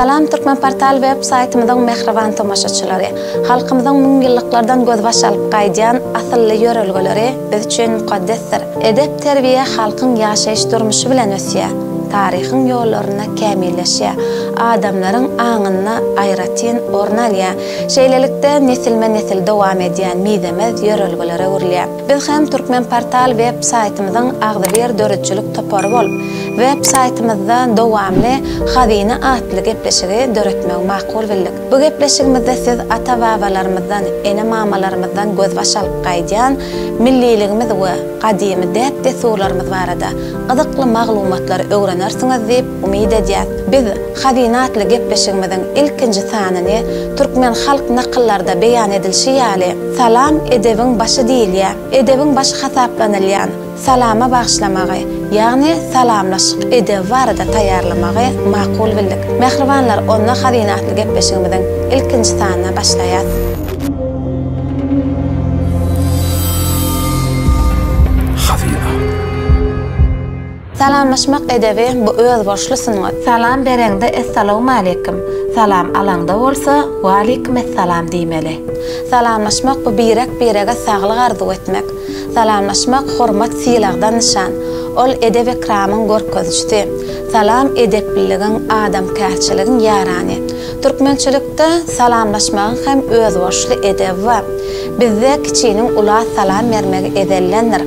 Salam Türkmenportal web saýtymyzyň mähriban tomaşaçylary! Halkymyzyň müňýyllyklardan gözbaş alyp gaýdýan asylly ýörelgeleri biz üçin mukaddesdir. Edep-terbiýe halkyň ýaşaýyş-durmuşy bilen ösýär, taryhyň ýollarynda kämilleşýär, adamlaryň aňynda aýratyn orun alýar. Şeýlelikde, nesilme-nesil dowam edýän mizemez ýörelgelere öwrülýär. Biz hem Türkmenportal web saýtymyzyň agzybir döredijilik topary bolup, web saýtymyzda dowamly Hazyna atly gepleşigi döretmegi makul bildik. Bu gepleşigimizde siz ata-babalarymyzdan, ene-mamalarymyzdan gözbaş alyp gaýdýan milliligimiz we gadymy däp-dessurlarymyz barada gyzykly maglumatlary öwrenersiňiz diýip umyt edýäs. Biz Hazyna atly gepleşigimiziň ilkinji sanyny türkmen halk nakyllarda beýan edilişi ýaly, Salam edebiň başy diýilýär. Edebiň başy hasaplanylýan salama bagyşlamagy, ýagny salamlaşyk edebi barada taýýarlamagy makul bildik. Mähribanlar, onda Hazyna atly gepleşigimiziň ilkinji sanyna başlaýas. Hazyna. Salamlaşmak edebi bu özboluşly sungat. Salam bereňde Essalawmaleýkim, salam alaňda bolsa Waleýkimessalam diýmeli. Salamlaşmak bu birek-birege saglyk arzuw etmek. Salamlaşmak hormat-sylagdan nyşan. Ol edep-ekramyň görkezijisi. Salam edepliligiň, adamkärçiligiň ýarany. Türkmençilikde salamlaşmagyň hem özboluşly edebi bar. Bizde kiçiniň ula salam bermegi ezeldendir.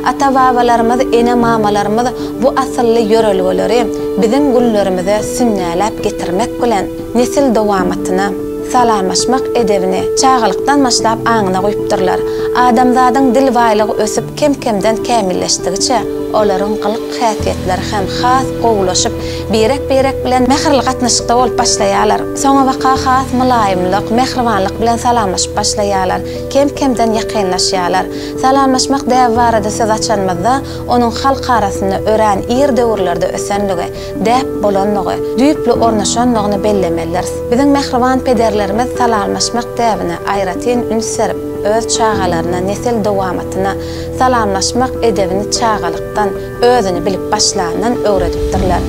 Ata-babalarymyz, ene-mamalarymyz bu asylly ýörelgeleri biziň günlerimize sünnäläp getirmek bilen, nesil dowamatyna salamlaşmak edebini çagalykdan başlap aňyna guýupdyrlar. Adamzadyň dil baýlygy ösüp, kem-kemden kämilleşdigiçe, olaryň gylyk-häsiýetleri hem has gowulaşyp, birek-birek bilen mähirli gatnaşykda bolup başlaýarlar. Soňabaka has mylaýymlyk, mähribanlyk bilen salamlaşyp başlaýarlar, kem-kemden ýakynlaşýarlar. Salamlaşmak däbi barada söz açanymyzda, onuň halk arasynda örän ir döwürlerde ösenligi, däp bolanlygy, düýpli ornaşanlygyny bellemelidiris. Biziň mähriban pederlerimiz salamlaşmak däbine aýratyn üns berip, öz çagalaryna, nesil dowamatyna salamlaşmak edebini çagalykdan, özüni bilip başlandan öwredipdirler.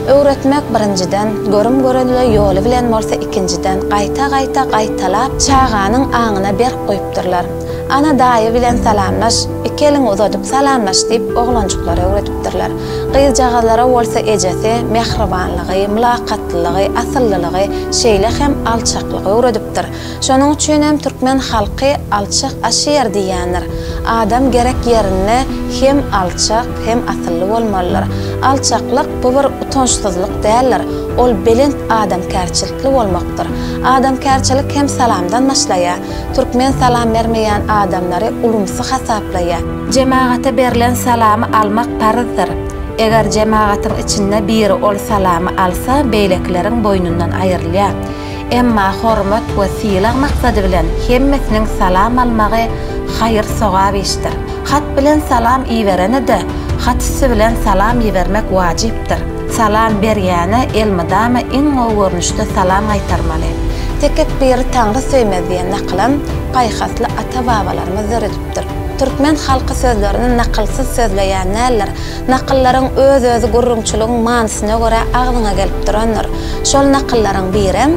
Öwretmek, birinjiden, görüm-görelde ýoly bilen bolsa, ikinjiden, gaýta-gaýta gaýtalap, çaganyň aňyna berk guýupdyrlar. Ana daýy bilen salamlaş, iki eliňi uzadyp salamlaş diýip oglanjyklara öwredipdirler. Gyzjagazlara bolsa ejesi mähribanlygy, mylakatlylygy, asyllylygy, şeýle hem alçaklygy öwredipdir. Şonuň üçin hem türkmen halky Alçak aş iýer diýýändir. Adam gerek ýerinde hem alçak, hem asylly bolmalydyr. Alçaklyk bu bir utançsyzlyk däldir. Ol belent adamkärçilikli bolmakdyr. Adamkärçilik hem salamdan başlaýar. Türkmen salam bermeýän adamlary ulumsy hasaplaýar. Jemagata berlen salamy almak parzdyr. Eger jemagatyň içinde biri ol salamy alsa, beýlekileriň boýnundan aýrylýar. Emma hormat we sylag maksady bilen hemmesiniň salam almagy haýyr-sogap işdir. Hat bilen salam iberene-de hat üsti bilen salam ibermek wajypdyr. Salam berýäne elmydama iň gowy görnüşde salam gaýtarmaly. Tekepbiri Taňry söýmez diýen nakylam paýhasly ata-babalarymyz döredipdir. Türkmen halky sözlerini nakylsyz sözleýän däldir. Nakyllaryň öz-özi gürrüňçiligiň manysyna görä agzyňa gelip durandyr. Şol nakyllaryň birem,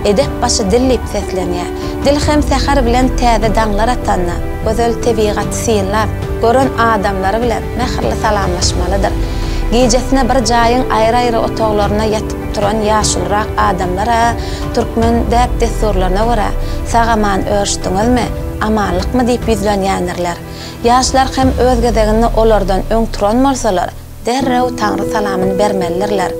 Edep başy dil diýip seslenýär. Dil hem säher bilen täze daňlar atanda, gözel tebigaty synlap, gören adamlary bilen mähirli salamlaşmalydyr. Gijesine bir jaýyň aýry-aýry otaglarynda ýatyp-turan ýaşulurak adamlar-a türkmen däp-dessurlaryna görä, Sag-aman örüşdiňizmi, amanlykmy diýip ýüzlenýändirler. Ýaşlar hem öz gezeginde olardan öň turan bolsalar, derrew Taňry salamyny bermelidirler.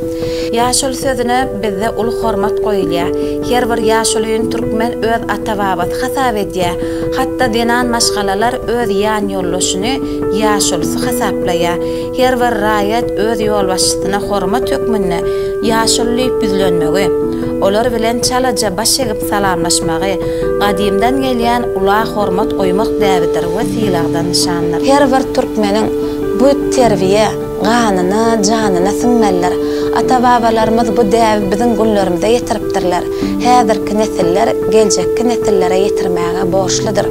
Ýaşuly sözüne bizde uly hormat goýulýar. Her bir ýaşulyny türkmen öz ata-babasy hasap edýär. Hatda zenan maşgalalar öz ýanýoldaşyny ýaşulusy hasaplaýar. Her bir raýat öz ýolbaşçysyna hormat hökmünde ýaşuly diýip ýüzlenmegi, olar bilen çalaja baş egip salamlaşmagy gadymdan gelýän ula hormat goýmak däbidir we sylagdan nyşandyr. Her bir türkmeniň bu terbiýe ganyna, janyna siňmelidir. Ata-babalarymyz bu däbi biziň günlerimize ýetiripdirler. Häzirki nesiller geljekki nesillere ýetirmäge borçludyr.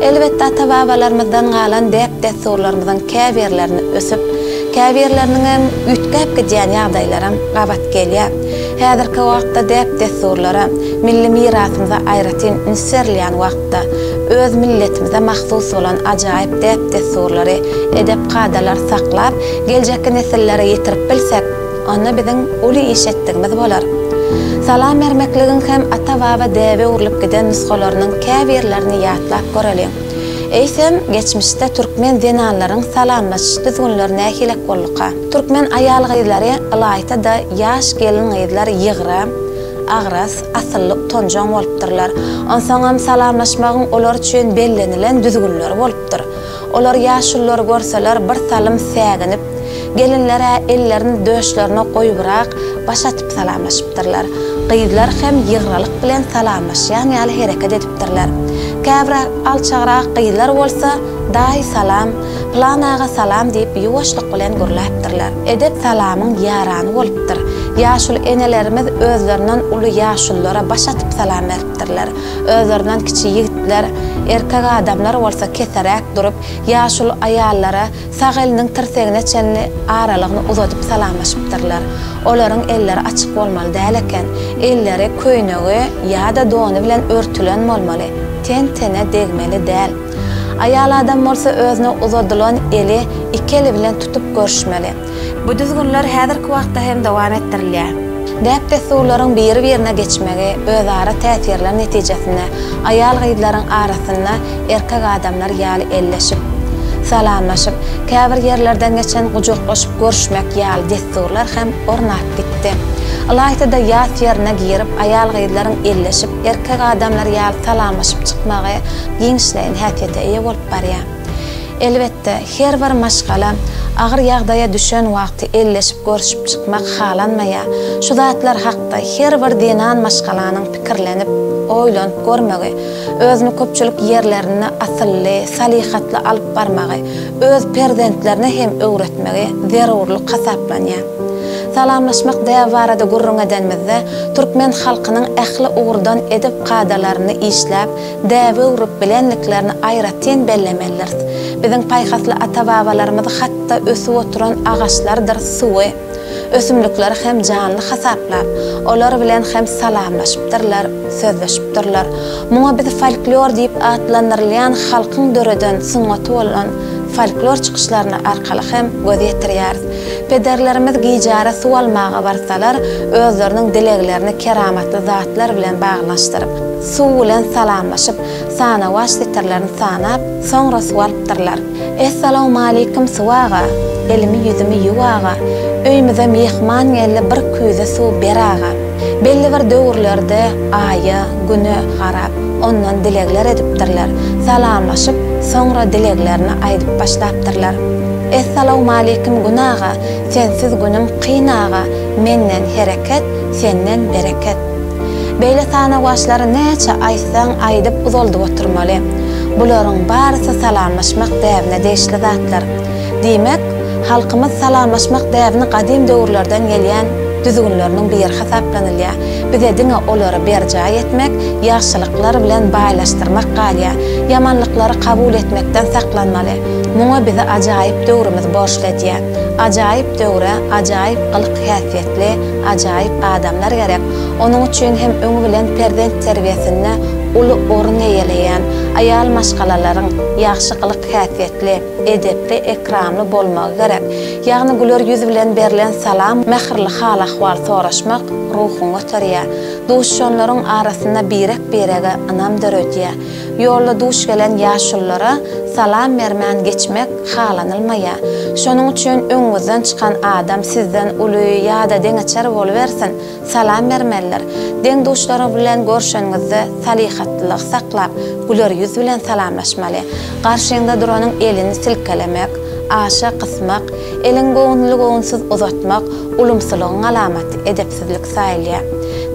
Elbetde, ata-babalarymyzdan galan däp-dessurlarymyzyň käbirlerini ösüp, Käbirleriniňem üýtgäp gidýän ýagdaýlaram gabat gelýär. Häzirki wagtda däp-dessurlara, milli mirasymyza aýratyn üns berilýän wagtda, öz milletimize mahsus bolan ajaýyp däp-dessurlary, edep-kadalary saklap, geljekki nesillere ýetirip bilsek, onda biziň uly iş etdigimiz bolar. Salam bermekligiň hem ata-baba däbe öwrülip giden nusgalarynyň käbirlerini ýatlap göreliň. Eýsem, geçmişde türkmen zenanlaryň salamlaşyş düzgünleri nähilek bolduka? Türkmen aýal-gyzlary, ylaýta-da ýaş gelin-gyzlar ýygra, agras, asylly, utanjaň bolupdyrlar. Onsoňam salamlaşmagyň olar üçin bellenilen düzgünleri bolupdyr. Olar ýaşululary görseler bir salym säginip, gelinler-ä ellerini döşlerine goýubrak baş atyp salamlaşypdyrlar. Gyzlar hem ýygralyk bilen salamlaşýan ýaly hereket edipdirler. Käbir alçagrak gyzlar bolsa, Daýy salam, pylan aga salam diýip ýuwaşlyk bilen gürläpdirler. Edep salamyň ýarany bolupdyr. Ýaşuly enelerimiz özlerinden uly ýaşululara baş atyp salam beripdirler. Özlerinden kiçi ýigitler, erkek adamlar bolsa keseräk durup, ýaşuly aýallara sag eliniň tirsegine çenli aralygyny uzadyp salamlaşypdyrlar. Olaryň elleri açyk bolmaly däl eken. Elleri köýnegi ýa-da dony bilen örtülen bolmaly. Ten-tene degmeli däl. Aýal adam bolsa özüne uzadylan eli iki eli bilen tutup görüşmeli. Bu düzgünler häzirki wagtda hem dowam etdirilýär. Däp-dessurlaryň biri-birine geçmegi, özara täsirler netijesinde aýal-gyzlaryň arasynda erkek adamlar ýaly elleşip, salamlaşyp, käbir ýerlerden geçen gujaklaşyp görüşmek ýaly dessurlar hem ornap gitdi. Ylaýta-da ýas ýerine girip, aýal-gyzlaryň elleşip, erkek adamlar ýaly salamlaşyp çykmagy giňişleýin häsiýete eýe bolup barýar. Elbetde, her bir maşgala agyr ýagdaýa düşen wagty elleşip görşüp çykmak halanmaýar. Şu zatlar hakda her bir zenan maşgalanyň pikirlenip, oýlanyp görmegi, özüni köpçülik ýerlerinde asylly, salyhatly alyp barmagy, öz perzentlerine hem öwretmegi zerurlyk hasaplanýar. Salamlaşmak däbi barada gürrüň edenimizde, türkmen halkynyň ähli ugurdan edep kadalaryny işläp, däbe öwrüp bilenliklerini aýratyn bellemelidiris. Biziň paýhasly ata-babalarymyz hatda ösüp oturan agaçlardyr suwy, ösümlikleri hem janly hasaplap, olar bilen hem salamlaşypdyrlar, sözleşipdirler. Muňa biz folklor diýip atlandyrylýan halkyň döreden sungaty bolan folklor çykyşlaryny arkaly hem göz ýetirýäris. Pederlerimiz gijara suw almaga barsalar, özleriniň dileglerini keramatly zatlar bilen baglanyşdyryp, Suw bilen salamlaşyp, sanawaç setirlerini sanap, soňra suw alypdyrlar. Essalawmaleýkim, suw aga! Elimi ýüzümi ýuw aga! Öýmüze myhman geldi, bir küýze suw ber aga! Belli bir döwürlerde aýa, güne garap, ondan dilegler edipdirler. Salamlaşyp, soňra dileglerini aýdyp başlapdyrlar. Essalawmaleýkim, Gün aga! Sensiz günüm kyn aga! Menden hereket, senden bereket! Beýle sanawaçlary näçe aýtsaň aýdyp uzaldyp oturmaly. Bularyň barysy salamlaşmak däbine degişli zatlar. Diýmek, halkymyz salamlaşmak däbini gadym döwürlerden gelýän düzgünleriniň biri hasaplanylýar. Bize diňe olary berjaý etmek, ýagşylyklar bilen baýlaşdyrmak galýar. Ýamanlyklary kabul etmekden saklanmaly. Muňa bizi ajaýyp döwrümiz borçly edýär. Ajaýyp döwre ajaýyp gylyk-häsiýetli, ajaýyp adamlar gerek. Onuň üçin hem öňi bilen perzent terbiýesinde uly orun eýeleýän aýal maşgalalaryň ýagşy gylyk-häsiýetli, edepli-ekramly bolmagy gerek. Ýagny güler ýüz bilen berlen salam, mähirli hal-ahwal soraşmak ruhuňy göterýär. Duşuşanlaryň arasynda birek-birege ynam döredýär. Ýolda duş gelen ýaşululara salam bermän geçmek halanylmaýar. Şonuň üçin öňüňizden çykan adam sizden uly ýa-da deňeçer bolubersin, salam bermelidir. Deň-duşlaryň bilen görşeniňizde salyhatlylygy saklap, güler ýüz bilen salamlaşmaly. Garşyňda duranyň elini silkelemek, aşa gysmak, eliňi göwünli-göwünsiz uzatmak ulumsylygyň alamaty, edepsizlik saýylýar.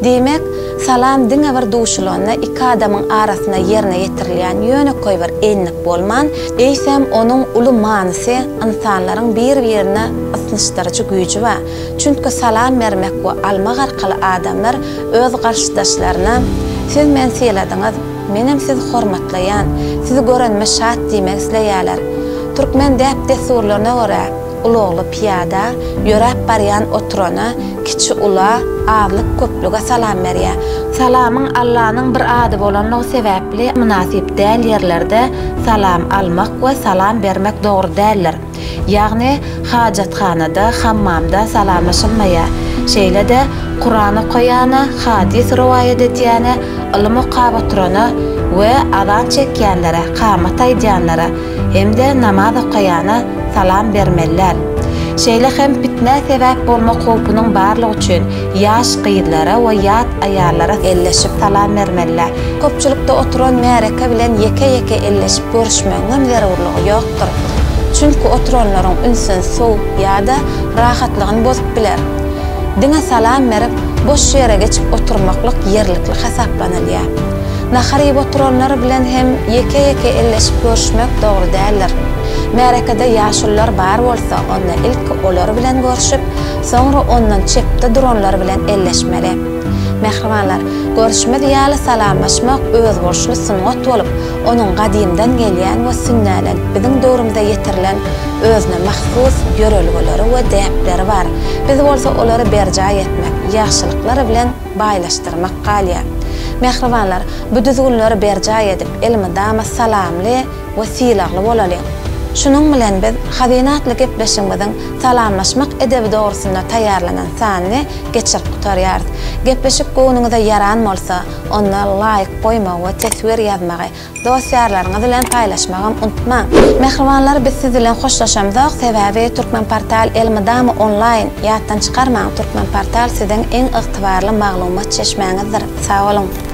Diýmek, salam diňe bir duşulanda iki adamyň arasynda ýerine ýetirilýän ýönekeý bir endik bolman, eýsem, onuň uly manysy, ynsanlaryň bir-birine ysnyşdyryjy güýji bar. Çünki salam bermek we almak arkaly adamlar öz garşydaşlaryna, Siz meni syladyňyz, menem sizi hormatlaýan, sizi görenime şat diýmek isleýärler. Türkmen däp-dessurlaryna görä. Ulagly pyýada, ýöräp barýan oturana, kiçi ula, azlyk-köplüge salam berýär. Salamyň Allanyň bir ady bolanlygy sebäpli mynasyp däl ýerlerde salam almak we salam bermek dogry däldir. Ýagny hajathanada, hammamda salamlaşylmaýar. Şeýle-de Kuran okaýana, hadys rowaýat edýäne, ylym okap oturana we azan çekýänlere, kamat aýdýanlara, hem-de namaz okaýana salam bermeli däl. Şeýle hem pitnä sebäp bolmak howpunyň barlygy üçin ýaş gyzlara we ýat aýallara elleşip salam bermeli däl. Köpçülikde oturan märeke bilen ýeke-ýeke elleşip görüşmegiňem zerurlygy ýokdur. Çünki oturanlaryň ünsüni sowup ýa-da rahatlygyny bozup biler. Diňe salam berip, boş ýere geçip oturmaklyk ýerlikli hasaplanylýar. Nahar iýip oturanlar bilen hem ýeke-ýeke elleşip görüşmek dogry däldir. Märekede ýaşulular bar bolsa, onda ilki olar bilen görşüp, soňra ondan çepde duranlar bilen elleşmeli. Mähribanlar, görşümiz ýaly salamlaşmak özboluşly sungat bolup, onuň gadymdan gelýän we sünnälenip biziň döwrümize ýetirilen özüne mahsus ýörelgeleri we däpleri bar. Biz bolsa olary berjaý etmek, ýagşylyklar bilen baýlaşdyrmak galýar. Mähribanlar, bu düzgünleri berjaý edip, elmydama salamly we sylagly bolalyň! Şunuň bilen biz Hazyna atly gepleşigimiziň salamlaşmak edebi dogrusynda taýýarlanan sanyny geçirip gutarýarys. Gepleşik göwnüňize ýaran bolsa, onda laýk goýmagy we teswir ýazmagy, Dost-ýarlaryňyz bilen paýlaşmagam unutmaň! Mähribanlar biz siz bilen hoşlaşamzok, sebäbi Turkmenportal elmydama onlaýn, ýatdan çykarmaň Turkmenportal siziň iň ygtybarly maglumat çeşmäňizdir. Sag boluň!